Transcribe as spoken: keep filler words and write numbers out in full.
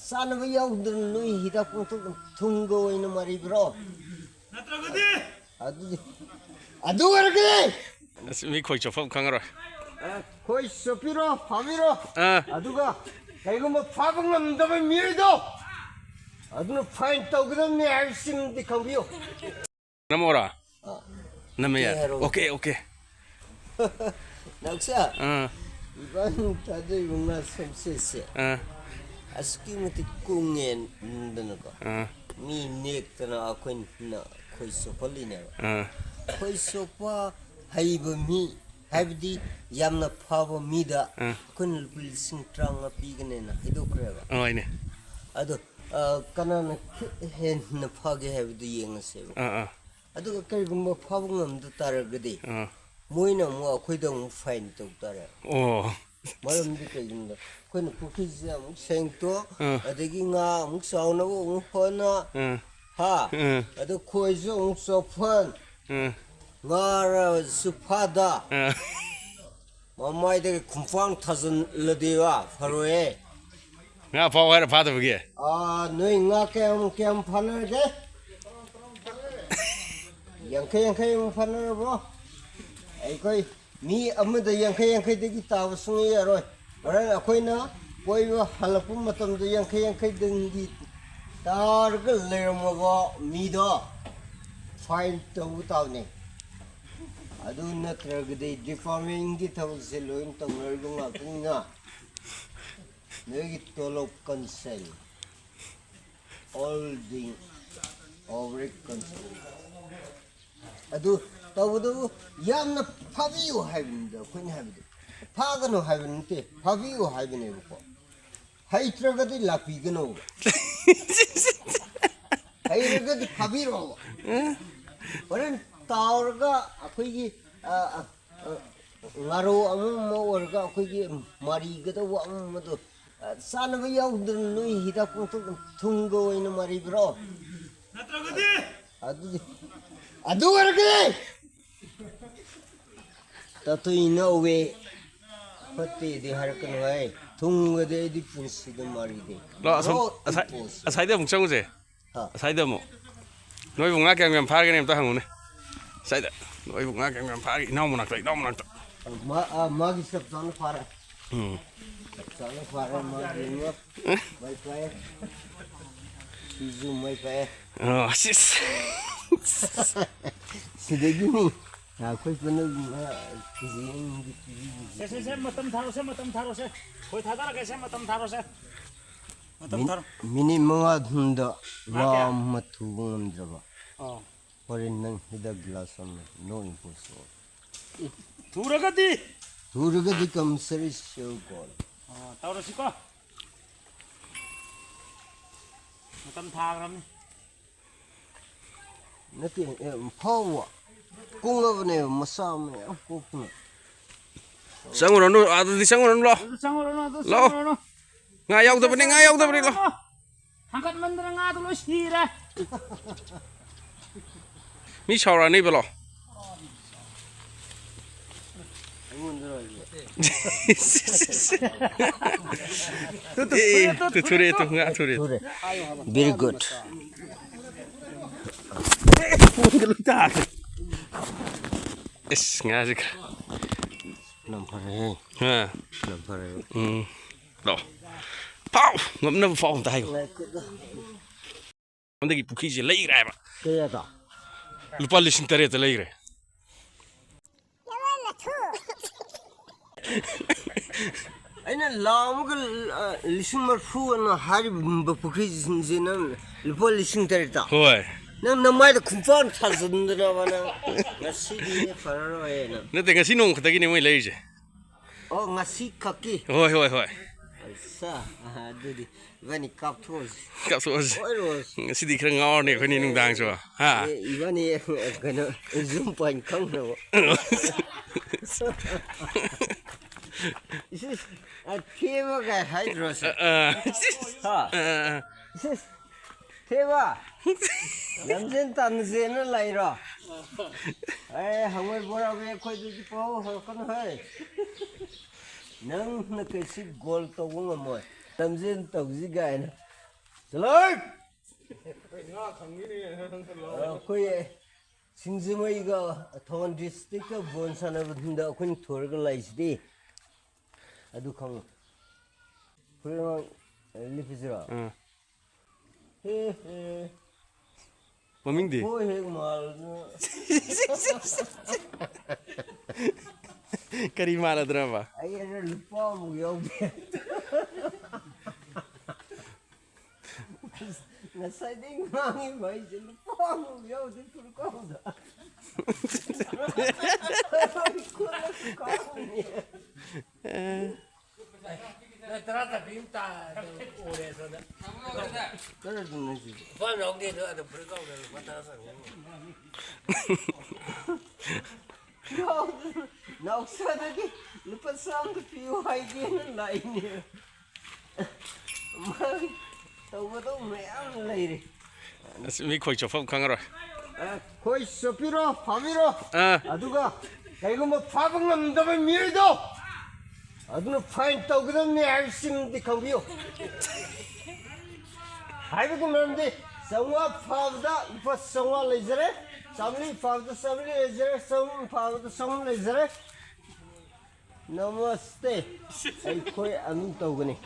ꯆꯥꯅꯕ ꯌꯥꯎꯗꯅ ꯅꯣꯏ ꯍꯤꯗꯥꯛ ꯄꯪꯊꯛ ꯊꯨꯝꯒ ꯑꯣꯏꯅ ꯃꯔꯤꯕ꯭ꯔꯣ? ꯅꯠꯇ꯭ꯔꯒꯗꯤ? ꯑꯗꯨꯗꯤ, ꯑꯗꯨ ꯑꯣꯏꯔꯒꯗꯤ ꯑꯁ, ꯃꯤ ꯈꯣꯏ ꯆꯣꯞꯐꯝ ꯈꯪꯉꯔꯣꯏ꯫ ꯑ, ꯈꯣꯏ ꯆꯣꯞꯄꯤꯔꯣ, ꯐꯥꯕꯤꯔꯣ꯫ ꯑꯥ꯫ ꯑꯗꯨꯒ ꯀꯩꯒꯨꯝꯕ ꯐꯥꯕ ꯉꯝꯗꯕ ꯃꯤꯑꯣꯏꯗꯣ, ꯑꯗꯨꯅ fine ꯇꯧꯒꯗꯕꯅꯤ ꯍꯥꯏꯕꯁꯤꯃꯗꯤ ꯈꯪꯕꯤꯌꯨ꯫ ꯅꯝꯃꯣꯔꯥ? ꯑꯥ꯫ ꯅꯝꯃꯦ, ꯌꯥꯔꯦ꯫ ꯀꯩ ꯍꯥꯏꯔꯣ? OK, OK꯫ ꯅꯥꯎꯆꯥ, ꯑꯥ꯫ ꯏꯕꯥꯅꯤ ꯊꯥꯗꯣꯛꯏꯕ ꯉꯥ ꯁꯝꯆꯦꯠꯁꯦ ꯑꯥ꯫ ꯑꯁꯨꯛꯀꯤ ꯃꯇꯤꯛ ꯀꯨꯡꯉꯦꯗꯅꯀꯣ꯫ ꯑꯥ꯫ ꯃꯤ ꯅꯦꯛꯇꯅ ꯑꯩꯈꯣꯏꯅ ꯈꯣꯏ ꯆꯣꯞꯍꯜꯂꯤꯅꯦꯕ꯫ ꯑꯥ꯫ ꯈꯣꯏ ꯆꯣꯞꯄ ꯍꯩꯕ ꯃꯤ, ꯍꯥꯏꯕꯗꯤ ꯌꯥꯝꯅ ꯐꯕ ꯃꯤꯗ ꯑꯥ꯫ ꯑꯩꯈꯣꯏꯅ ꯂꯨꯄꯥ ꯂꯤꯁꯤꯡ ꯇꯔꯥꯃꯉꯥ ꯄꯤꯒꯅꯦꯅ ꯍꯥꯏꯗꯣꯛꯈ꯭ꯔꯦꯕ꯫ ꯍꯣꯏꯅꯦ꯫ ꯑꯗꯣ, ꯑ, ꯀꯅꯥꯅ ꯈꯨꯠ ꯍꯦꯟꯅ ꯐꯒꯦ ꯍꯥꯏꯕꯗꯨ ꯌꯦꯡꯉꯁꯦꯕ꯫ ꯑꯥ, ꯑꯥ꯫ ꯑꯗꯨꯒ ꯀꯔꯤꯒꯨꯝꯕ ꯐꯥꯕ ꯉꯝꯗ ꯇꯥꯔꯒꯗꯤ, ꯑꯥ꯫ ꯃꯣꯏꯅ ꯑꯃꯨꯛ ꯑꯩꯈꯣꯏꯗ ꯑꯃꯨꯛ fine ꯇꯧ ꯇꯥꯔꯦ꯫ ꯑꯣ꯫ ꯃꯔꯝꯗꯤ ꯀꯩꯒꯤꯅꯣꯗ, ꯑꯩꯈꯣꯏꯅ ꯄꯨꯈ꯭ꯔꯤꯁꯦ ꯑꯃꯨꯛ ꯁꯦꯡꯇꯣꯛ, ꯑꯥ꯫ ꯑꯗꯒꯤ ꯉꯥ ꯑꯃꯨꯛ ꯆꯥꯎꯅꯕ ꯑꯃꯨꯛ ꯍꯣꯠꯅ, ꯑꯥ꯫ ꯍꯥ? ꯑꯥ꯫ ꯑꯗꯨ ꯈꯣꯏꯁꯨ ꯑꯃꯨꯛ ꯆꯣꯞꯐꯟ, ꯑꯥ꯫ ꯉꯥꯔꯁꯨ ꯐꯥꯗ꯫ ꯑꯥ꯫ ꯃꯃꯥꯏꯗꯒꯤ ꯈꯨꯝꯄꯥꯡ ꯊꯥꯖꯤꯜꯂꯗꯤꯕ ꯐꯔꯣꯏꯌꯦ꯫ ꯉꯥ ꯐꯥꯎ ꯍꯥꯏꯔ ꯐꯥꯗꯕꯒꯤ? ꯑꯥ, ꯅꯣꯏ ꯉꯥ ꯀꯌꯥꯝ, ꯀꯌꯥꯝ ꯐꯥꯅꯔꯒꯦ? ꯌꯥꯡꯈꯩ, ꯌꯥꯡꯈꯩ ꯑꯃ ꯐꯥꯅꯔꯕ꯭ꯔꯣ? ꯑꯩꯈꯣꯏ ꯃꯤ ꯑꯃꯗ ꯌꯥꯡꯈꯩ, ꯌꯥꯡꯈꯩꯗꯒꯤ ꯇꯥꯕ ꯁꯨꯡꯌꯥ ꯌꯥꯔꯣꯏ꯫ ꯍꯣꯔꯦꯟ ꯑꯩꯈꯣꯏꯅ ꯀꯣꯏꯕ ꯍꯜꯂꯛꯄ ꯃꯇꯝꯗ ꯌꯥꯡꯈꯩ, ꯌꯥꯡꯈꯩꯗꯪꯒꯤ ꯇꯥꯔꯒ ꯂꯩꯔꯝꯃꯕ ꯃꯤꯗꯣ fine ꯇꯧꯕ ꯇꯥꯕꯅꯤ꯫ ꯑꯗꯨ ꯅꯠꯇ꯭ꯔꯒꯗꯤ departmentꯀꯤ ꯊꯕꯛꯁꯦ ꯂꯣꯏꯅ ꯇꯧꯅꯔꯤꯕ ꯉꯥꯛꯇꯅꯤꯅ, ꯅꯣꯏꯒꯤ ꯇꯣꯂꯣꯞ cancel, all thing over cancel꯫ ꯑꯗꯨ ꯇꯧꯕꯗꯕꯨ ꯌꯥꯝꯅ ꯐꯥꯕꯤꯌꯨ ꯍꯥꯏꯕꯅꯤꯗ ꯑꯩꯈꯣꯏꯅ ꯍꯥꯏꯕꯗꯤ꯫ ꯐꯥꯒꯅꯨ ꯍꯥꯏꯕ ꯅꯠꯇꯦ, ꯐꯥꯕꯤꯌꯨ ꯍꯥꯏꯕꯅꯦꯕꯀꯣ꯫ ꯍꯩꯇ꯭ꯔꯒꯗꯤ ꯂꯥꯛꯄꯤꯒꯅꯣꯕ꯫ ꯍꯩꯔꯒꯗꯤ ꯐꯥꯕꯤꯔꯣꯕ꯫ ꯍꯣꯔꯦꯟ ꯇꯥꯎꯔꯒ ꯑꯩꯈꯣꯏꯒꯤ, ꯑ, ꯑ, ꯑ, ꯉꯥꯔꯧ ꯑꯃ ꯑꯃ ꯑꯣꯏꯔꯒ ꯑꯩꯈꯣꯏꯒꯤ ꯃꯔꯤꯒꯗꯧꯕ ꯑꯃ ꯑꯃꯗꯣ, ꯑ, ꯆꯥꯅꯕ ꯌꯥꯎꯗꯅ ꯅꯣꯏ ꯍꯤꯗꯥꯛ ꯄꯪꯊꯛ ꯊꯨꯝꯒ ꯑꯣꯏꯅ ꯃꯔꯤꯕ꯭ꯔꯣ? ꯅꯠꯇ꯭ꯔꯒꯗꯤ? ꯑꯗꯨꯗꯤ, ꯑꯗꯨ ꯑꯣꯏꯔꯒꯗꯤ ꯇꯥꯇꯨ ꯏꯅꯧꯋꯦ ꯐꯠꯇꯦꯗꯤ ꯍꯥꯏꯔꯛꯀꯅꯨ ꯍꯥꯏ꯫ ꯊꯨꯡꯒꯗꯤ ꯑꯩꯗꯤ ꯄꯨꯟꯁꯤꯗ ꯃꯔꯤꯗꯤ꯫ ꯂꯥꯛꯑꯣ, ꯑꯁꯣꯝ, No ꯑꯁꯥꯏ-, impose꯫ ꯑꯁꯥꯏꯗ ꯑꯃꯨꯛ ꯆꯪꯉꯨꯁꯦ꯫ ꯍꯥ꯫ ꯑꯁꯥꯏꯗ ꯑꯃꯨꯛ꯫ ꯅꯣꯏꯕꯨ ꯉꯥ ꯀꯌꯥꯝ ꯌꯥꯝ ꯐꯥꯔꯒꯦꯅꯦ ꯑꯝꯇ ꯍꯪꯉꯨꯅꯦ꯫ ꯑꯁꯥꯏꯗ꯫ ꯅꯣꯏꯕꯨ ꯉꯥ ꯀꯌꯥꯝ ꯌꯥꯝ ꯐꯥꯔꯒꯦ? ꯏꯅꯥꯎ ꯃꯅꯥꯛꯇ, ꯏꯅꯥꯎ ꯃꯅꯥꯛꯇ꯫ ꯃꯥ-, ꯑ, ꯃꯥꯒꯤ ꯆꯞ ꯆꯥꯅ ꯐꯥꯔꯦ꯫ ꯎꯝ꯫ ꯆꯞ ꯆꯥꯅ ꯐꯥꯔꯦ, ꯃꯥꯒꯤ ꯉꯥ꯫ ꯃꯩ ꯄꯥꯏꯌꯦ꯫ ꯁꯤꯁꯨ ꯃꯩ ꯄꯥꯏꯌꯦ꯫ ꯑꯣ, ꯁꯤꯁ꯫ ꯁꯤꯗꯒꯤꯅꯤ꯫ ꯑꯩꯈꯣꯏ ꯄꯨꯟꯅ ꯉꯥ ꯀꯦ ꯖꯤ ꯑꯅꯤꯗꯤ ꯄꯤꯕꯤꯒꯦ꯫ ꯁꯦ, ꯁꯦ, ꯁꯦ, ꯃꯇꯝ ꯊꯥꯔꯣꯁꯦ, ꯃꯇꯝ ꯊꯥꯔꯣꯁꯦ꯫ ꯈꯣꯏ ꯊꯥꯗꯔꯒꯦꯁꯦ, ꯃꯇꯝ ꯊꯥꯔꯣꯁꯦ꯫ ꯃꯇꯝ ꯃꯤꯅꯤꯠ, ꯊꯥꯔꯣ꯫ ꯃꯤꯅꯤꯠ ꯃꯉꯥ ꯍꯨꯝꯗ ꯉꯥ ꯉꯥ ꯀꯌꯥ? ꯑꯃ ꯊꯨꯕ ꯉꯝꯗ꯭ꯔꯕ꯫ ꯑꯥ꯫ ꯍꯣꯔꯦꯟ ꯅꯪ ꯍꯤꯗꯥꯛ ꯒꯤꯂꯥꯁ ꯑꯃ ꯅꯣ ꯏꯝꯄꯣꯁ꯫ ꯊꯨꯔꯒꯗꯤ? ꯊꯨꯔꯒꯗꯤ ꯀꯝꯁꯔꯤ ꯁꯦꯜ ꯀꯣꯜ꯫ ꯑꯥ, ꯇꯧꯔꯁꯤꯀꯣ꯫ ꯃꯇꯝ ꯊꯥꯈ꯭ꯔꯕꯅꯤ꯫ ꯅꯠꯇꯦ, ꯑꯦ, ꯐꯥꯎꯕ꯫ ꯀꯨꯡꯉꯕꯅꯦꯕ, ꯃꯆꯥ ꯃꯌꯥꯝ ꯀꯣꯛꯄꯅ꯫ ꯆꯪꯉꯨꯔꯅꯨ, ꯑꯗꯨꯗꯤ ꯆꯪꯉꯨꯔꯅꯨ, ꯂꯥꯎ꯫ ꯑꯗꯨ ꯆꯪꯉꯨꯔꯅꯨ, ꯑꯗꯨ ꯂꯥꯎ꯫ ꯆꯪꯉꯨꯔꯅꯨ꯫ ꯉꯥ ꯌꯥꯎꯗꯕꯅꯤ, ꯉꯥ ꯌꯥꯎꯗꯕꯅꯤ, ꯂꯥꯎ꯫ ꯍꯥꯡꯀꯠꯃꯟꯗꯅ ꯉꯥꯗꯣ ꯂꯣꯏ ꯁꯤꯔꯦ꯫ ꯃꯤ ꯁꯥꯎꯔꯛꯑꯅꯤꯕ, ꯂꯥꯎ꯫ ꯑꯦ, ꯇꯨ ꯊꯨꯔꯦ, ꯇꯨ ꯉꯥ ꯊꯨꯔꯦ꯫ ꯊꯨꯔꯦ꯫ Very good. ꯏꯁ, ꯉꯥꯁꯦ ꯈꯔ ꯌꯥꯝ ꯐꯔꯦꯍꯦ꯫ ꯍꯥ꯫ ꯌꯥꯝ ꯐꯔꯦ꯫ ꯎꯝ꯫ ꯂꯥꯛꯑꯣ꯫ ꯐꯥꯎ! ꯉꯝꯅꯕ ꯐꯥꯎ ꯑꯝꯇ ꯍꯥꯏꯌꯨ꯫ ꯉꯥꯏꯈꯣꯀꯣ꯫ ꯍꯟꯗꯛꯀꯤ ꯄꯨꯈ꯭ꯔꯤꯁꯦ ꯂꯩꯈ꯭ꯔꯦ ꯍꯥꯏꯕ꯫ ꯀꯌꯥꯗ? ꯂꯨꯄꯥ ꯂꯤꯁꯤꯡ ꯇꯔꯦꯠꯇ ꯂꯩꯈ꯭ꯔꯦ꯫ ꯑꯩꯅ ꯂꯥꯛ ꯑꯃꯒ, ꯑ, ꯂꯤꯁꯤꯡ ꯃꯔꯤꯐꯨ ꯑꯅ ꯍꯥꯏꯔꯤꯕ ꯄꯨꯈ꯭ꯔꯤꯁꯤꯡꯁꯦ ꯅꯪ ꯂꯨꯄꯥ ꯂꯤꯁꯤꯡ ꯇꯔꯦꯠꯇ? ꯍꯣꯏ꯫ ꯅꯪ ꯅꯃꯥꯏꯗ ꯈꯨꯡꯄꯥꯟ ꯊꯥꯖꯤꯟꯗꯅꯕ ꯅꯪ꯫ ꯉꯁꯤꯗꯤ ꯐꯔꯔꯣꯏ ꯅꯪ꯫ ꯅꯠꯇꯦ, ꯉꯁꯤ ꯅꯣꯡ ꯈꯛꯇꯒꯤꯅꯦ ꯃꯣꯏ ꯂꯩꯔꯤꯁꯦ꯫ ꯑꯣ, ꯉꯁꯤ ꯈꯛꯀꯤ? ꯍꯣꯏ, ꯍꯣꯏ, ꯍꯣꯏ꯫ ꯑꯠꯁꯥ, ꯑꯗꯨꯗꯤ ꯏꯕꯥꯅꯤ ꯀꯥꯞꯊꯣꯛꯑꯁꯤ꯫ ꯀꯥꯞꯊꯣꯛꯑꯁꯤ꯫ ꯍꯣꯏ, ꯔꯣꯁ꯫ ꯉꯁꯤꯗꯤ ꯈꯔ ꯉꯥꯎꯔꯅꯤ ꯑꯩꯈꯣꯏꯅꯤ ꯅꯨꯡꯗꯥꯡꯁꯨ, ꯍꯥ? ꯑꯦ, ꯏꯕꯥꯅꯤ, ꯀꯩꯅꯣ, ꯌꯨꯝ ꯄꯥꯟ ꯈꯪꯅꯕ꯫ ꯏꯁ, ꯏꯁ, ꯑ, ꯊꯦꯕ ꯀꯥꯏ ꯍꯥꯏꯗ꯭ꯔꯣ ꯁꯦ? ꯑ, ꯑ꯫ ꯍꯥ? ꯑ, ꯑ, ꯑ꯫ ꯏꯁ, ꯏꯁ, ꯊꯦꯕ, ꯂꯝꯖꯦꯟ ꯇꯥꯟꯅꯁꯦꯅ ꯂꯩꯔꯣ? ꯑꯦ, ꯍꯉꯣꯏ ꯕꯣꯔꯥꯕꯤ, ꯑꯩꯈꯣꯏꯗꯗꯤ ꯄꯥꯎ ꯍꯧꯔꯛꯀꯅꯨ ꯍꯦ꯫ ꯅꯪꯅ ꯀꯩꯁꯨ ꯒꯣꯜ ꯇꯧꯕ ꯉꯝꯃꯣꯏ꯫ ꯂꯝꯖꯦꯟ ꯇꯧꯁꯤ ꯀꯥꯏꯅ꯫ ꯆꯠꯂꯣꯏ! ꯑꯩꯈꯣꯏ ꯁꯤꯡꯖꯃꯩꯒ ꯊꯧꯕꯥꯜ ꯗꯤꯁꯇ꯭ꯔꯤꯛꯀ ꯕꯣꯜ ꯁꯥꯟꯅꯕꯗ ꯑꯩꯈꯣꯏꯅ ꯊꯣꯏꯔꯒ ꯂꯩꯁꯤꯗꯤ꯫ ꯑꯗꯨ ꯈꯪꯉꯨ꯫ ꯐꯨꯔꯤꯠ ꯑꯉꯥꯡ, ꯑ, ꯂꯤꯠꯄꯁꯤꯔꯣ? ꯎꯝ꯫ ꯍꯦ, ꯍꯦ꯫ ꯃꯃꯤꯡꯗꯤ? ꯍꯣꯏ, ꯍꯦꯛ ꯃꯥꯜꯂꯗꯅ꯫ ꯀꯔꯤ ꯃꯥꯜꯂꯗ꯭ꯔꯕ? ꯑꯩ ꯑꯗꯨ ꯂꯨꯄꯥ ꯑꯃꯨꯛ ꯌꯥꯎꯗꯦ꯫ ꯉꯁꯥꯏꯗꯩ ꯉꯥꯡꯉꯤꯕ ꯑꯩꯁꯦ ꯂꯨꯄꯥ ꯑꯃꯨꯛ ꯌꯥꯎꯗꯦ ꯐꯨꯔꯤꯠ ꯀꯥꯎꯗ꯫ ꯀꯥꯎꯅꯤ꯫ ꯅꯣꯏ ꯇꯔꯥ ꯆꯠꯄꯤ ꯑꯃ ꯇꯥ-, ꯑꯣꯏꯔꯦ ꯁꯣꯝꯗ꯫ ꯀꯔꯝꯕꯅꯣ ꯍꯥꯏꯁꯤꯕꯣ? ꯂꯨꯄꯥ ꯑꯃ ꯌꯥꯎꯗꯦ, ꯑꯗꯣ ꯑꯗꯨꯝ ꯐꯨꯔꯤꯠ ꯀꯥꯎꯗꯅ ꯂꯨꯄꯥ ꯇꯔꯥ ꯆꯠꯄꯤ ꯑꯃ꯫ ꯌꯥꯎꯗꯅ ꯅꯥꯎꯆꯥꯗꯒꯤ ꯂꯨꯄꯥ ꯆꯥꯝꯗ ꯄꯤꯌꯨ ꯍꯥꯏꯒꯦꯅ ꯂꯥꯛꯏꯅꯦ꯫ ꯃꯥꯒꯤ ꯇꯧꯒꯗꯧꯕ ꯃꯌꯥꯝ ꯂꯩꯔꯤ꯫ ꯑꯁ, ꯃꯤ ꯈꯣꯏ ꯆꯣꯞꯐꯝ ꯈꯪꯉꯔꯣꯏ꯫ ꯑ, ꯈꯣꯏ ꯆꯣꯞꯄꯤꯔꯣ, ꯐꯥꯕꯤꯔꯣ꯫ ꯑꯥ꯫ ꯑꯗꯨꯒ ꯀꯩꯒꯨꯝꯕ ꯐꯥꯕ ꯉꯝꯗꯕ ꯃꯤꯑꯣꯏꯗꯣ, ꯑꯗꯨꯅ ꯐꯥꯏꯟ ꯇꯧꯒꯗꯕꯅꯤ ꯍꯥꯏꯕꯁꯤꯃꯗꯤ ꯈꯪꯕꯤꯌꯨ꯫ ꯍꯥꯏꯕꯒꯤ ꯃꯔꯝꯗꯤ, ꯆꯥꯝꯃꯉꯥ ꯐꯥꯕꯗ ꯂꯨꯄꯥ ꯆꯥꯝꯃꯉꯥ ꯂꯩꯖꯔꯦ, ꯆꯥꯝꯃꯔꯤ ꯐꯥꯕꯗ ꯆꯥꯝꯃꯔꯤ ꯂꯩꯖꯔꯦ, ꯆꯍꯨꯝ ꯐꯥꯕꯗ ꯆꯍꯨꯝ ꯂꯩꯖꯔꯦ꯫ ꯅꯃꯁꯇꯦ꯫ ꯑꯩꯈꯣꯏ ꯑꯗꯨꯝ ꯇꯧꯒꯅꯤ꯫